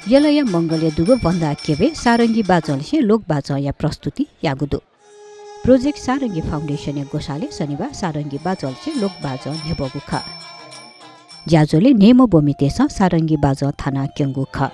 यलय मंगल दुगो बन्दा केवे सारंगी बाजल से लोक बाज या प्रस्तुति यागुदु प्रोजेक्ट सारंगी फाउन्डेसन गोसाले शनिबार सारंगी बाजल से लोक बाज नेबगु ख ज्याजोले नेमो बोमितेस सारंगी बाज थाना क्यंगु ख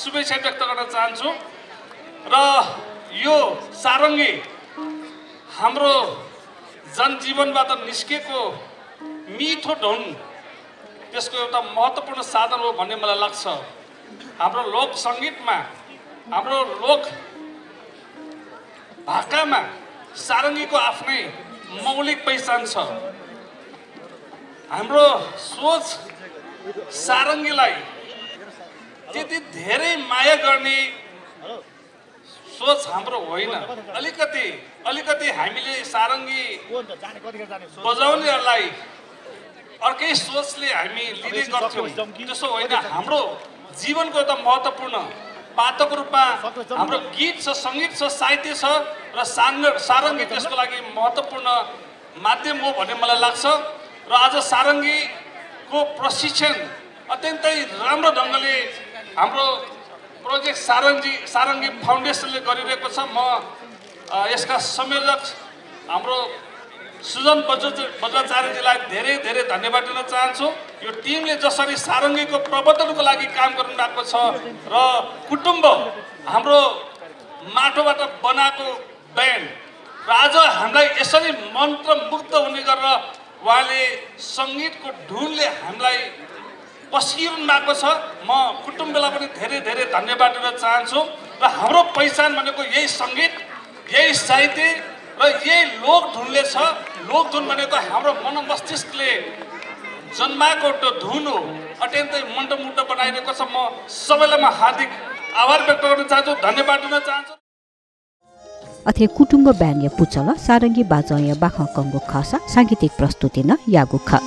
शुभेच्छा व्यक्त गर्न चाहन्छु र यो सारंगी हाम्रो जनजीवनबाट निस्केको मिठो धुन त्यसको एउटा महत्त्वपूर्ण साधन हो भन्ने मलाई लाग्छ। हाम्रो लोक संगीतमा हाम्रो लोक भाकामा सारंगीको आफ्नै मौलिक पहिचान छ। हाम्रो सोच सारंगीलाई त्यति धेरै माया गर्ने सोच हाम्रो होइन। अलिकति हामीले सारंगी बजाउनेहरूलाई अर्कै सोचले हामी लिने गर्थ्यौं। त्यसो होइन, हाम्रो जीवनको एउटा महत्त्वपूर्ण पात्रको रूपमा हाम्रो गीत छ, संगीत छ, साहित्य छ र सारंगी त्यसको लागि महत्त्वपूर्ण माध्यम हो भन्ने मलाई लाग्छ। र आज सारंगीको प्रशिक्षण अत्यन्तै राम्रो ढङ्गले हाम्रो प्रोजेक्ट सारंगी फाउन्डेसनले गरिरहेको छ। म यसका संयोजक हाम्रो सुजन बज्राचार्यजीलाई धेरै धेरै धन्यवाद दिन चाहन्छु। यो टिमले जसरी सारंगीको प्रवर्धनको लागि काम गरिरहेको छ र कुटुम्ब हाम्रो माटोबाट बनाएको ब्यान्ड र आज हामीलाई यसरी मन्त्रमुग्ध हुने गरेर उहाँले सङ्गीतको धुनले हामीलाई पसिरहनु भएको छ। म कुटुम्बलाई पनि धेरै धेरै धन्यवाद दिन चाहन्छु र हाम्रो पहिचान भनेको यही सङ्गीत, यही साहित्य र यही लोकधुनले छ। लोकधुन भनेको हाम्रो मनमस्तिष्कले जन्माएको त्यो धुन हो, अत्यन्तै मन्टमुट्ट बनाइरहेको छ। म सबैलाई म हार्दिक आभार व्यक्त गर्न चाहन्छु, धन्यवाद दिन चाहन्छु। अथे कुटुम्ब ब्यान्य पुचल सारङ्गी बाजय बाख कङ्गो खसा साङ्गीतिक प्रस्तुति न यागु ख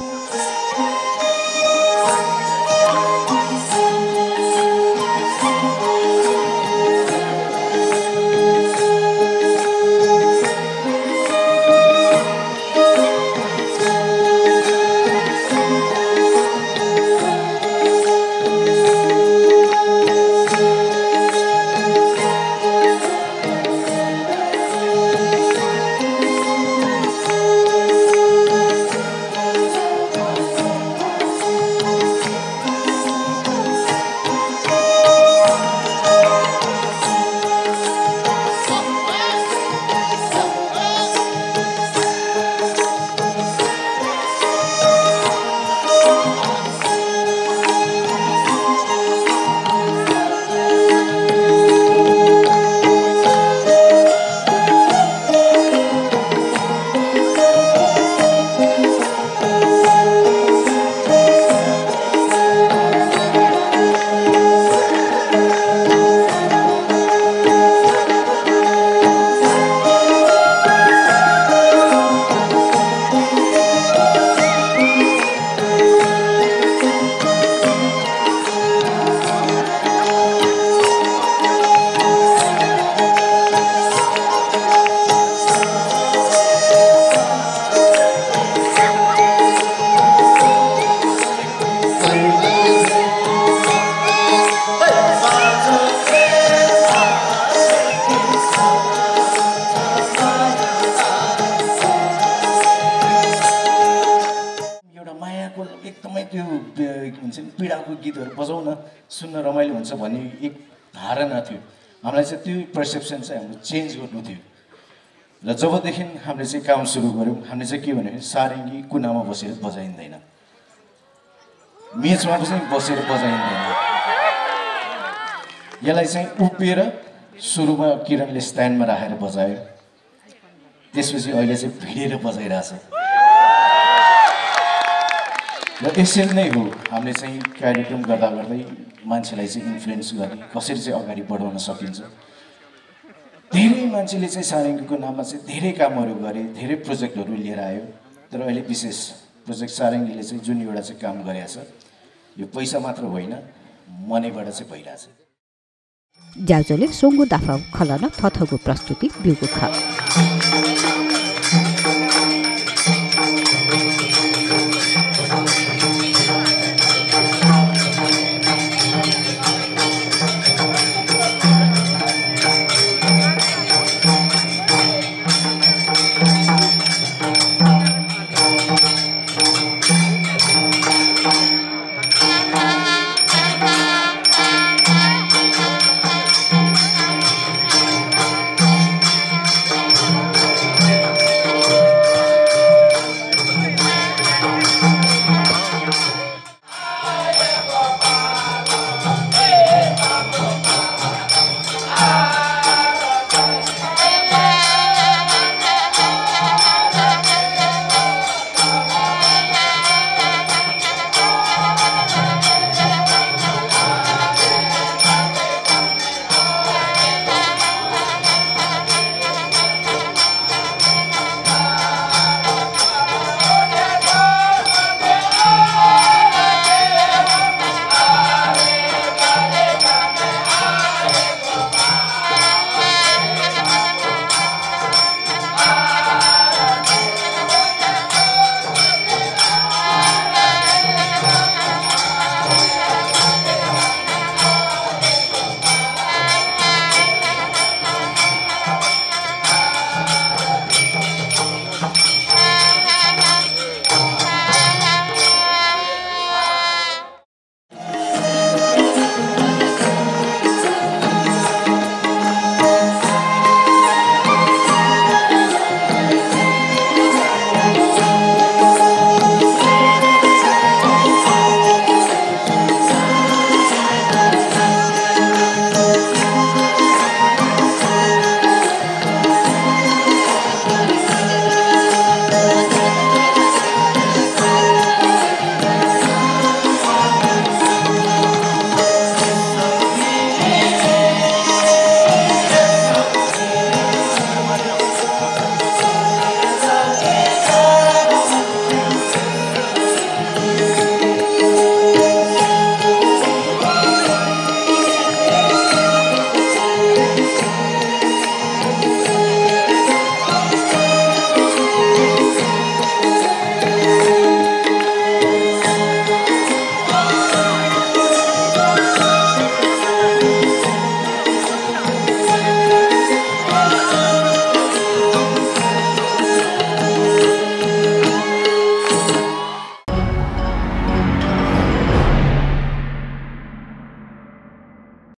पीडाको गीतहरू बजाउन सुन्न रमाइलो हुन्छ भन्ने एक धारणा थियो। हामीलाई चाहिँ त्यो पर्सेप्सन चाहिँ हाम्रो चेन्ज गर्नु थियो। र जबदेखि हामीले चाहिँ काम सुरु गऱ्यौँ, हामीले चाहिँ के भन्यो भने सारङ्गी कुनामा बसेर बजाइँदैन, मेचमा पनि बसेर बजाइँदैन। यसलाई चाहिँ उभिएर सुरुमा किरणले स्ट्यान्डमा राखेर बजायो, त्यसपछि अहिले चाहिँ भिडेर बजाइरहेछ। र यसरी नै हो हामीले चाहिँ कार्यक्रम गर्दा गर्दै मान्छेलाई चाहिँ इन्फ्लुएन्स गर्ने, कसरी चाहिँ अगाडि बढाउन सकिन्छ। धेरै मान्छेले चाहिँ सारङ्गीको नाममा चाहिँ धेरै कामहरू गरे, धेरै प्रोजेक्टहरू लिएर आयो। तर अहिले विशेष प्रोजेक्ट सारङ्गीले चाहिँ जुन एउटा चाहिँ काम गरेको छ, यो पैसा मात्र होइन, मनैबाट चाहिँ भइरहेछ। ज्याजोले सोङ्गो दाफा खलन थथगो प्रस्तुति बिउगो ख